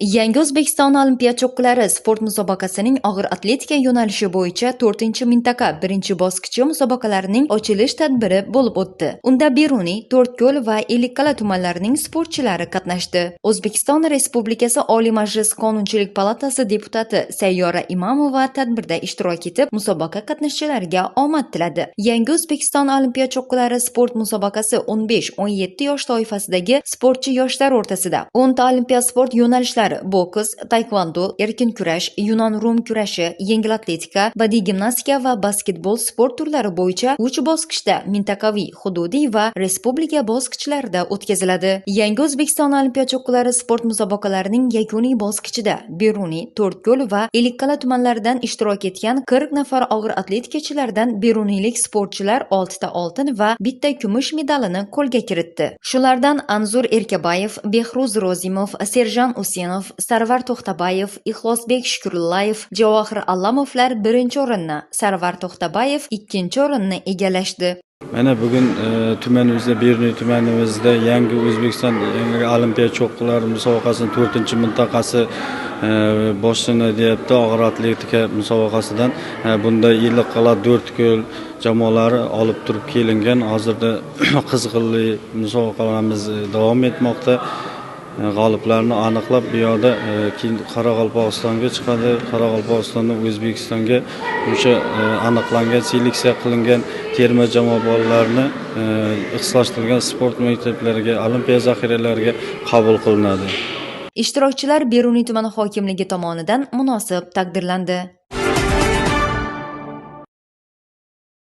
Yangi O'zbekiston olimpiya cho'qqilari sport musobaqasining og'ir atletika yo'nalishi bo'yicha 4-mintaqa 1-bosqichi musobaqalarining ochilish tadbiri bo'lib o'tdi. Unda Beruniy, To'rtko'l va Ellikqal'a tumanlarining sportchilari qatnashdi. O'zbekiston Respublikasi Oliy Majlis Qonunchilik palatasi deputati Sayyora Imamova tadbirda ishtirok etib, musobaqa qatnashchilariga omad tiladi. Yangi O'zbekiston olimpiya cho'qqilari sport musobaqasi 15-17 yosh toifasidagi sportchi yoshlar o'rtasida 10 ta olimpiya sport yo'nalishlari: boks, taekvondo, erkin kurash, yunon-rum kurashi, yengil atletika, badiiy gimnastika va basketbol sport turlari bo'yicha 3 bosqichda mintaqaviy, hududiy va respublika bosqichlarida o'tkaziladi. Yangi O'zbekiston olimpiya cho'qqilari sport musobaqalarining yakuniy bosqichida Beruniy, To'rtko'l va Ellikqal'a tumanlaridan ishtirok etgan 40 nafar og'ir atletikachilardan beruniylik sportchilar 6 ta oltin va bitta kumush medalini qo'lga kiritdi. Shulardan Anzur Erkabayev, Behruz Rozimov, Serjan Usenov, Sarvar To'xtabayev, Ixlosbek Shukurullayev, Javohir Allamovlar birinchi o'rinni, Sarvar To'xtabayev ikkinchi o'rinni egallashdi. Mana bugun tumanimizda, Beruniy tumanimizda Yangi O'zbekiston yangi olimpiya cho'qqilari musobaqasining 4-mintaqasi boshlanadi deyapti, og'ir atletika musobaqasidan. Bunda Ellikqal'a, To'rtko'l jamoalari olib turib kelingan. Hozirda qiziqarli musobaqalarimiz davom etmoqda. G'oliblarni aniqlab, bu yoqda keyin Qoraqalpog'istonga chiqadi. Qoraqalpog'istondan O'zbekistonga o'sha aniqlangan, seleksiya qilingan terma jamoa bolalarini ixtisoslashtirilgan sport maktablariga, olimpiya zaxiralariga qabul qilinadi. Ishtirokchilar Beruniy tumani hokimligi tomonidan munosib taqdirlandi.